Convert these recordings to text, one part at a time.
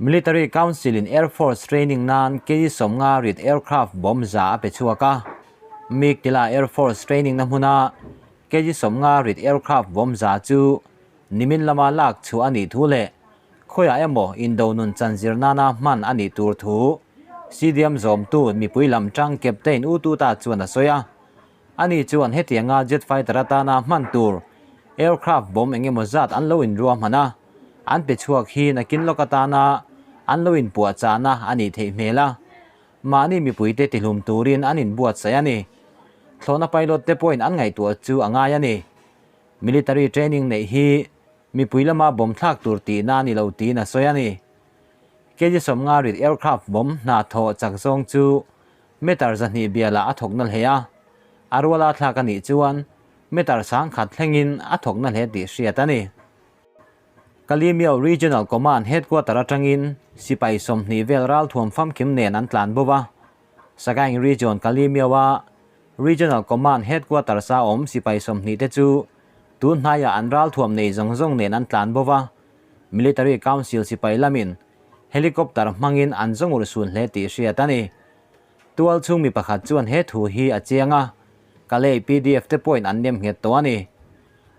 Military Council in Air Force training nan KG 50 rit aircraft bomb 100 a pe chhuak a. Meiktila Air Force training na hmuna KG 50 rit aircraft bomb 100 chu nimin lama lak chu a nih thu leh khawiah emaw indo nun chan zir nana hman a nih tur thu CDM zawmtu mipui lam tang Captain U Tu Ta chuan a sawi a. Ani chuan hetianga jet fighter atana hman tur aircraft bomb engemaw zat an lo inrua hman a, an pe chhuak hi nakin lawk atana an lo inpuahchahna a nih theih hmel a. Mahni mipuite tihlum turin an inbuatsaih a ni. Thlawhna pilot te pawhin an ngaihtuah chu a ngai a ni. Military training neih hi mipui lama bomb thlak tur tihna a ni lo tiin a sawi a ni. KG 50 rit aircraft bomb hna thawh chak zawng chu meter 200 bialah a thawk na hle a, a ruala thlak a nih chuan meter 1000 thlengin a thawk na hle tih hriat a ni. Kalemyo Regional Command Headquarter atangin sipai 20 vel ralthuam famkim nen an tlan bo a. Sagaing Region Kalemyo-a Regional Command Headquarters-a awm sipai 20 te chu tun hnaiah an ralthuam nei zawng zawng nen an tlan bo a. Military Council sipai lamin helicopter hmangin an zawngur sun hle tih hriat a ni. Tual chhung mi pakhat chuan he thu hi a chiang a, Kalay PDF te pawhin an nem nghet tawh a ni.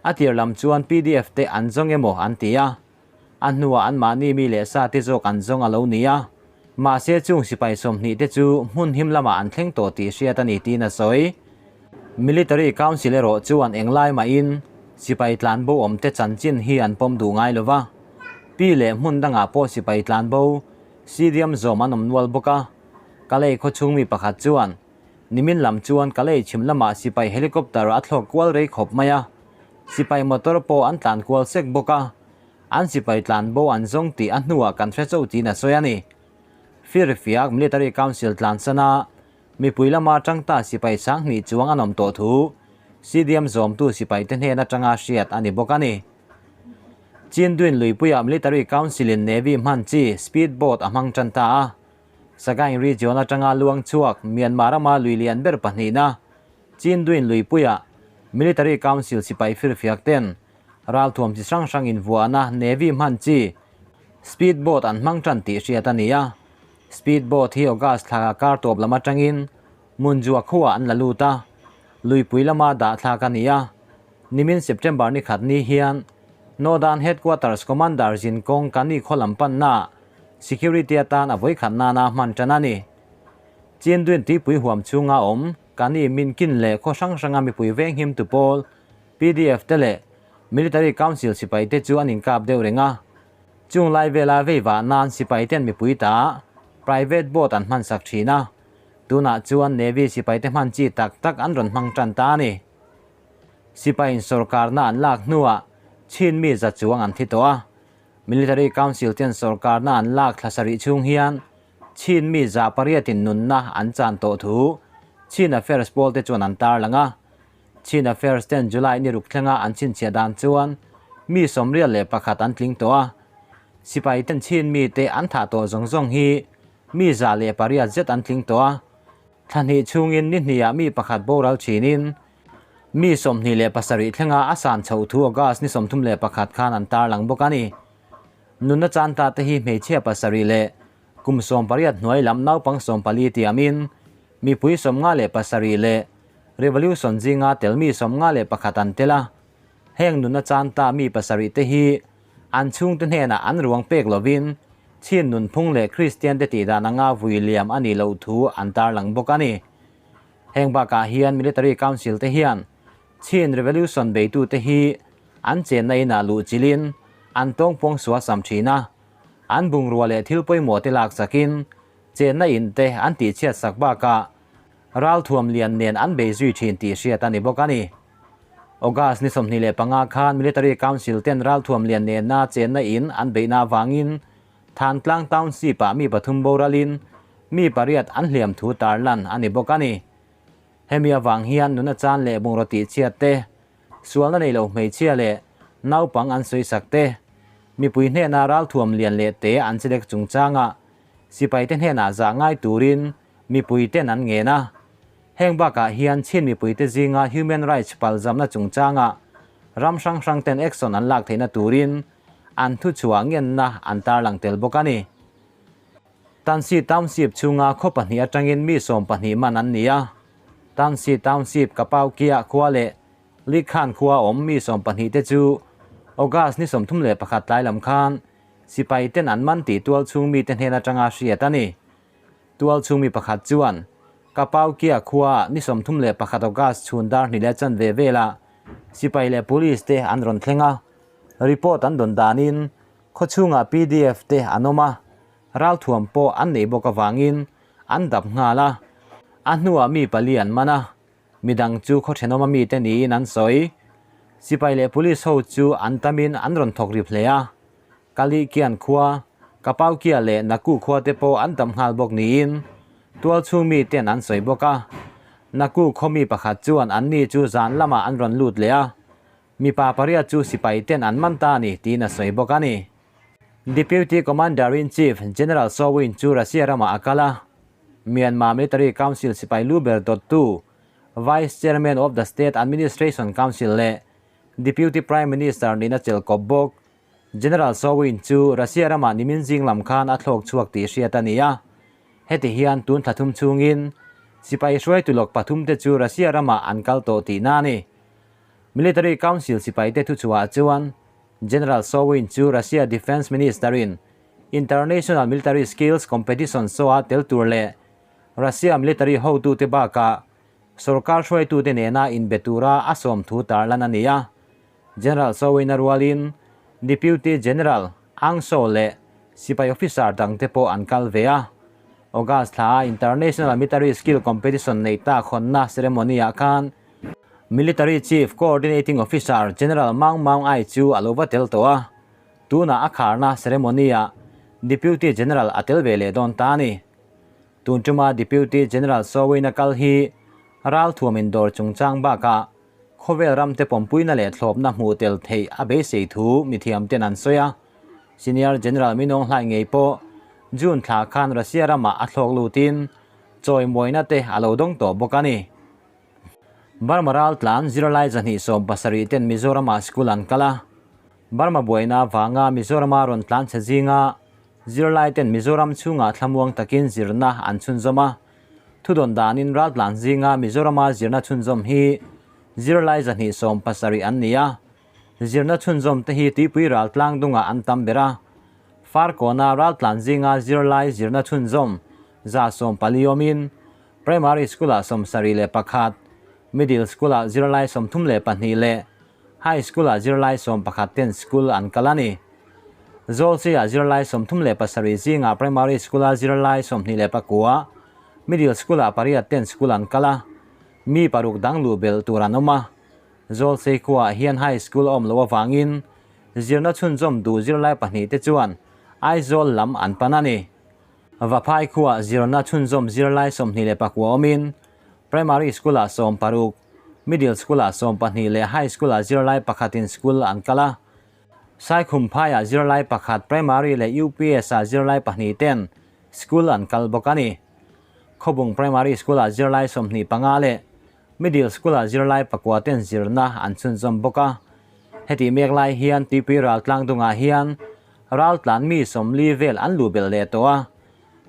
A tir lam chuan PDF te an zawng emaw an ti a, a hnuah anmahni mi leh sa te zawk an zawng a lo ni a. Mahse chung sipai 20 te chu hmun him lamah an thleng tawh tih hriat a ni tiin a sawi. Military Council erawh chuan englai mahin sipai tlanbo awm te chanchin hi an pawm duh ngai lo va. Pi leh hmun dangah pawh sipai tlanbo CDM zawm an awm nual bawk a. Kalay khawchhung mi pakhat chuan nimin lam chuan Kalay chhim lamah sipai helicopter a thlawk kual rei khawp mai a. Sipai motor pawh an tlan kual sek bawk a. An sipai tlanbo an zawng tih a hnuah kan hre chauh tiin a sawi a ni. Firfiak Military Council tlan sana mipui lama tang ta sipai 20 chuang an awm tawh thu CDM zawmtu sipai te hnen atanga hriat a ni bawk a ni. Chinduin Luipuia Military Council in Navy hman chi speedboat a hmang tan ta a. Sagaing Region atanga luang chhuak Myanmar rama lui lian ber pahnihna Chinduin Luipuia Military Council sipai firfiak ten ralthuam chi hrang hrang in vuahna Navy hman chi speedboat an hmang tan tih hriat a ni a. Speedboat hi August thla kar tawp lam atangin Munjua khuah an la lut a, Luipui lama dah thlak a ni a. Nimin September ni khat ni hian Northern Headquarters Commander Zin Kawng Kani khaw lam panna security atan a vawi khat nana hman tan a ni. Chinduin tuipui huam chhunga awm Kani min kin leh khaw hrang hranga mipui venghim tu pawl PDF te leh Military Council sipai te chu an inkap deuh reng a. Chung lai vela veivah nan sipai ten mipui ta private boat an hman sak thin a. Tunah chuan Navy sipai te hman chi tak tak an rawn hmang tan ta a ni. Sipai in sorkarna an lak hnuah Chin mi za chuang an thi tawh a. Military Council ten sorkarna an lak thla sarih chhung hian Chin mi 800 in nunna an chan tawh thu Chin Affairs pawl te chuan an tar lang a. Chin Affairs ten July ni ruk thlenga an chhinchhiah dan chuan mi 81 an tling tawh a. Sipai ten Chin mi te an thah tawh zawng zawng hi mi 108 zet an tling tawh a. Thla hnih chhungin ni hniah mi pakhat boral thinin mi 27 thlenga a san chho thu August ni 31 khan an tar lang bawk a ni. Nunna chan ta te hi hmeichhia 7 leh kum 18 hnuai lam naupang 14 tiamin mipui 57 leh Revolution zinga tel mi 51 an tel a. Heng nunna chan ta mi 7 te hi an chhung te hnenah an ruang pek lovin Chin nun phung leh Christian te tih dan anga vui liam a ni lo thu an tar lang bawk a ni. Heng bakah hian Military Council te hian Chin Revolution beitu te hi an chenna inah luh chilin an tawngpawng sual sam thin a. An bungrua leh thil pawimawh te lak sakin chenna in te an tih chhiat sak bakah ralthuam lian nen an bei zui thin tih hriat a ni bawk a ni. August ni 25 khan Military Council ten ralthuam lian nena chenna in an beihna awangin Thantlang Township ah mi 3 boralin mi 8 an hliam thu tar lan a ni bawk a ni. Hemi awang hian nuna chan leh bungraw tih chhiat te, sualna nei lo hmeichhia leh naupang an sawi sak te, mipui hnena ralthuam lian leh te an chelek chungchanga sipai te hnenah zah ngai turin mipui ten an ngen a. Heng bakah hian Chin mipui te zinga human rights palzamna chungchanga ram hrang hrang ten action an lak theihna turin an thu chhuah ngenna an tar lang tel bawk a ni. Tansi Township chhunga khaw pahnih atangin mi 12 man an ni a. Tansi Township Kapaukia khua leh Likhan khua awm mi 12 te chu August ni 31 tlai lam khan sipai ten an man tih tual chhung mite hnen atanga hriat a ni. Tual chhung mi pakhat chuan Kapaukia khua ni 31 August chhun dar hnih leh chanve velah sipai leh police te an rawn thleng a, report an dawn danin khaw chhungah pdf te an awm a, ralthuam pawh an nei bawk avangin an dap nghal a, a hnuah mi pali an man a, midang chu khaw thenawma mite niin an sawi. Sipai leh police ho chu an tamin an rawn thawk rip hle a, Kalikian khua, Kapaukia leh Naku khua te pawh an tam nghal bawk niin tual chhung mi ten an sawi bawk a. Naku khaw mi pakhat chuan anni chu zan lamah an rawn lut leh a, mipa pariat chu sipai ten an man ta a ni tiin a sawi bawk a ni. Deputy Commander-in-Chief General Saw Win chu Russia ramah a kal a, Myanmar Military Council sipai lu ber dawttu Vice Chairman of the State Administration Council leh Deputy Prime Minister nihna chelh kawp bawk. General Saw Win chu Russia ramah nimin zing lam khan a thlawk chhuak tih hriat a ni a. Heti hian tun thla thum chhungin sipai hruaitu lawk pathum te chu Russia ramah an kal tawh tihna a ni. Military Council sipaite thuchhuah chuan General Saw Win chu Russia Defence Minister in International Military Skills Competition show-a tel tur leh Russia military hotute bakah sorkar hruaitute nena inbe tura a sawm thu tarlan a ni a. General Saw Win-a rualin Deputy General Aung Soe leh sipai officer dangte pawh an kal ve a. August thla-a International Military Skill Competition neih tak hawnna ceremony-ah khan Military Chief Coordinating Officer General Maung Maung Ai chu a lo va tel tawh a, tunah a kharna ceremony-ah Deputy General a tel ve leh dawn ta a ni. Tun tuma Deputy General Saw Win-a kal hi ralthuam indawr chungchang bakah khawvel ramte pawmpuina leh thlawpna hmuh tel theih a beisei thu mithiamten an sawi a. Senior General Minawng Hlai ngei pawh June thla khan Russia ramah a thlawk lutin chawimawiina te a lo dawng tawh bawk a ni. Burma raltlan zirlai 270 ten Mizoramah school an kal a. Burma buaina avanga Mizorama rawn tlan chhe zinga zirlai ten Mizoram chhungah thlamuang takin zirna an chhunzawm a. Thudawn danin raltlan zinga Mizorama zirna chhunzawm hi zirlai 270 an ni a. Zirna chhunzawm te hi tuipui raltlang dungah an tam ber a. Farkawna raltlan zinga zirlai zirna chhunzawm 140 awmin Primary School-ah 71, Middle School-ah zirlai 32 leh High School-ah zirlai 11 ten school an kal a ni. Zawlseiah zirlai 37 zingah Primary School-a zirlai 29, Middle School-ah pariat ten school an kal a, mi paruk dang luh belh tur an awm a. Zawlsei khuaah hian High School a awm loh avangin zirna chhunzawm duh zirlai pahnih te chuan Aizawl lam an pan a ni. Vaphai khuaah zirna chhunzawm zirlai 29 awmin Primary School-ah 60, Middle School-ah 12 leh High School-ah zirlai pakhatin school an kal a. Saikhumphaiah zirlai pakhat Primary leh UPS-ah zirlai pahnih ten school an kal bawk a ni. Khawbung Primary School-ah zirlai 25 leh Middle School-ah zirlai pakua ten zirna an chhunzawm bawk a. Heti mek lai hian Tuipui raltlang dungah hian raltlan mi 40 vel an luh belh leh tawh a.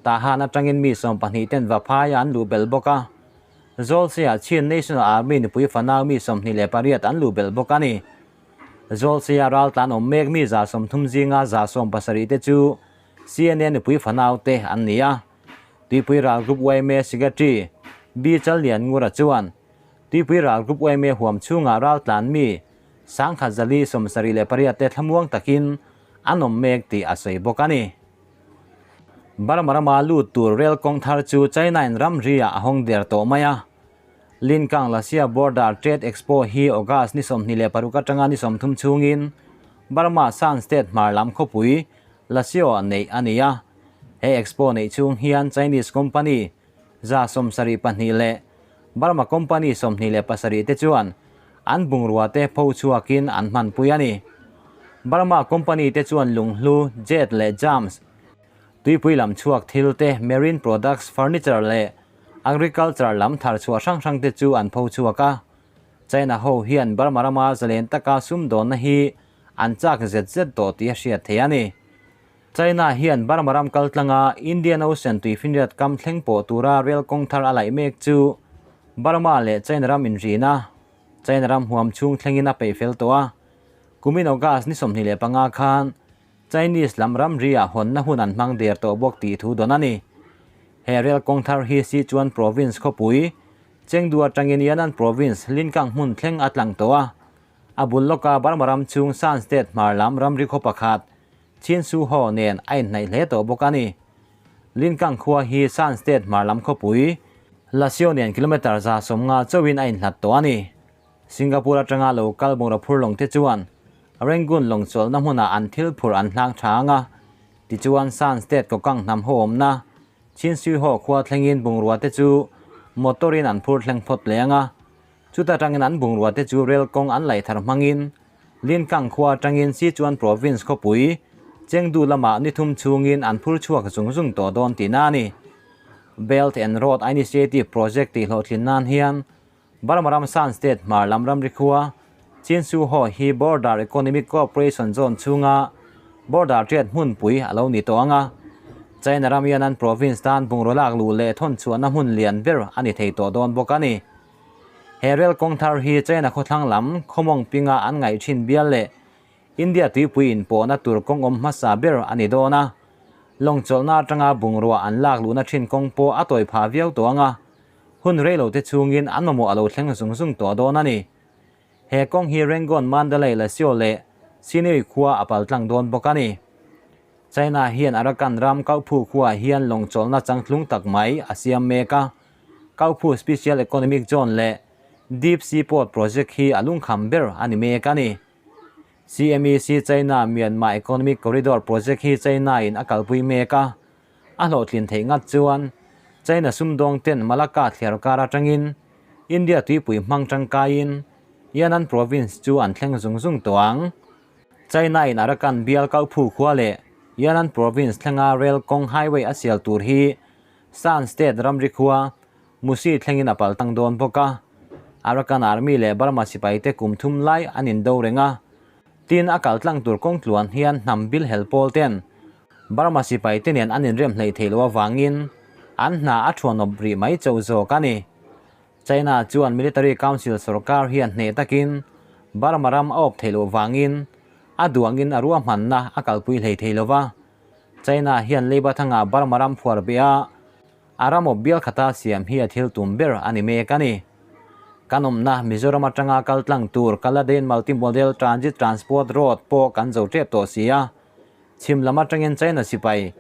Tahan atangin mi 12 ten Vaphai an luh belh bawk a. Zawlseiah Chin National Army nupui fanau mi 28 an luh belh bawk a ni. Zawlseiah raltlan awm mek mi 130 zinga 170 te chu CNA nupui fanau te an ni a. Tuipui Ral Group yma Secretary B Challian Ngura chuan Tuipui Ral Group yma huam chhungah raltlan mi 1478 te thlamuang takin an awm mek tih a sawi bawk a ni. Burma rama lut tur rel kawng thar chu China in ramri ah a hawng der tawh mai a. Linkang Lasia Border Trade Expo hi August ni 26 atanga ni 30 chhungin Burma Shan State hmar lam khawpui Lasio ah neih a ni a. He expo neih chhung hian Chinese company 72 leh Burma company 27 te chuan an bungrua te pho chhuakin an hmanpui a ni. Burma company te chuan lunghlu, jet leh jams, tuipui lam chhuak thil te, marine products, furniture leh agriculture lam thar chhuah hrang hrang te chu an pho chhuak a. China ho hian Burma rama zalen taka sumdawnna hi an chak zet zet tawh tih a hriat theih a ni. China hian Burma ram kaltlanga Indian Ocean tuifinriat kam thleng pawh tura rel kawng thar a laih mek chu Burma leh China ram inrina China ram huam chhung thlengin a peih fel tawh a. Kumin August ni 25 khan Chinese lam ramri-ah hawnna hun an hmang der tawh bawk tih thu dawn a ni. He rel kawng thar hi Sichuan Province khawpui, Chengdu atangin Yan'an Province, Linkang hmun thleng a tlang tawh a. A bul lawka Burma ram chhung Shan State hmar lam ramri khaw pakhat, Chin Su Ho nen a inhnaih hle tawh bawk a ni. Linkang khua hi Shan State hmar lam khawpui, Lashio nen kilometre 150 chauhin a inhlat tawh a ni. Singapore atanga lo kal bungraw phur lawng te chuan Rangoon lawng chawlhna hmunah an thil phurh an hlang tha ang a, tichuan Shan State kawkang hnam ho awmna Chin Sui Ho khua thlengin bungrua te chu motor in an phur thleng phawt leh ang a, chuta tangin an bungrua te chu rel kawng an laih thar hmangin Linkang khua atangin Sichuan Province khawpui Chengdu lamah ni thum chhungin an phur chhuak zung zung tawh dawn tihna a ni. Belt and Road Initiative project tih hlawhtlin nan hian Burma ram Shan State hmar lam ramri khua Chin Su Ho hi Border Economic Cooperation Zone chhunga border riat hmunpui a lo ni tawh ang a, China ram Yunnan Province tan bungraw lak luh leh thawn chhuahna hmun lian ber a ni thei tawh dawn bawk a ni. He rel kawng thar hi China khawthlang lam khawmawng pinga an ngaih thin bial leh India tuipui inpawhna tur kawng awm hmasa ber a ni dawn a, lawng chawlhna atanga bungrua an lak luhna thin kawng pawh a tawi phah viau tawh ang a, Hun reilo te chhungin an mamawh a lo thleng zung zung tawh dawn a ni. He kawng hi Rangoon, Mandalay, Lashio leh Sinui khua a pal tlang dawn bawk a ni. China hian Arakan ram Kauphu khuaah hian lawng chawlhna changtlung tak mai a siam mek a. Kauphu Special Economic Zone leh Deep Sea Port Project hi a lungkham ber a ni mek a ni. CMEC China Myanmar Economic Corridor Project hi China in a kalpui mek a. A hlawhtlin theih ngat chuan China sumdawng ten Malacca thliar kar atangin India tuipui hmang tangkaiin Yan'an Province chu an thleng zung zung tawh ang. China in Arakan bial Kauphu khua leh Yan'an Province thlenga rail kawng highway a sial tur hi Shan State ramri khua Musi thlengin a pal tang dawn bawk a. Arakan Army leh Burma sipai te kum thum lai an indo reng a. Tin a kal tlang tur kawng tluan hian hnam bil hel pawl ten Burma sipai te nen an inrem hleih theih loh avangin an hna a thuanawp rih mai chauh zawk a ni. China chuan Military Council sorkar hian hneh takin Burma ram a awp theih loh vangin a duangin a ruahmanna a kalpui hlei thei lova. China hian leiba thangah Burma ram phuar beh a, a ram awp bial khata siam hi a thil tum ber a ni mek a ni. Kan awmna Mizoram atanga kal tlang tur Kaladen Multi-Modal Transit Transport Road pawh kan zo tep tawh si a. Chhim lam atangin China sipai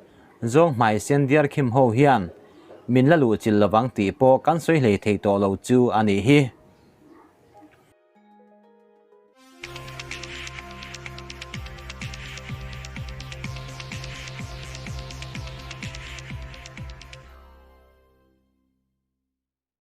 zawng hmai sen diar khim ho hian min la luh chil lovang tih pawh kan sawi hlei thei tawh lo chu a nih hi.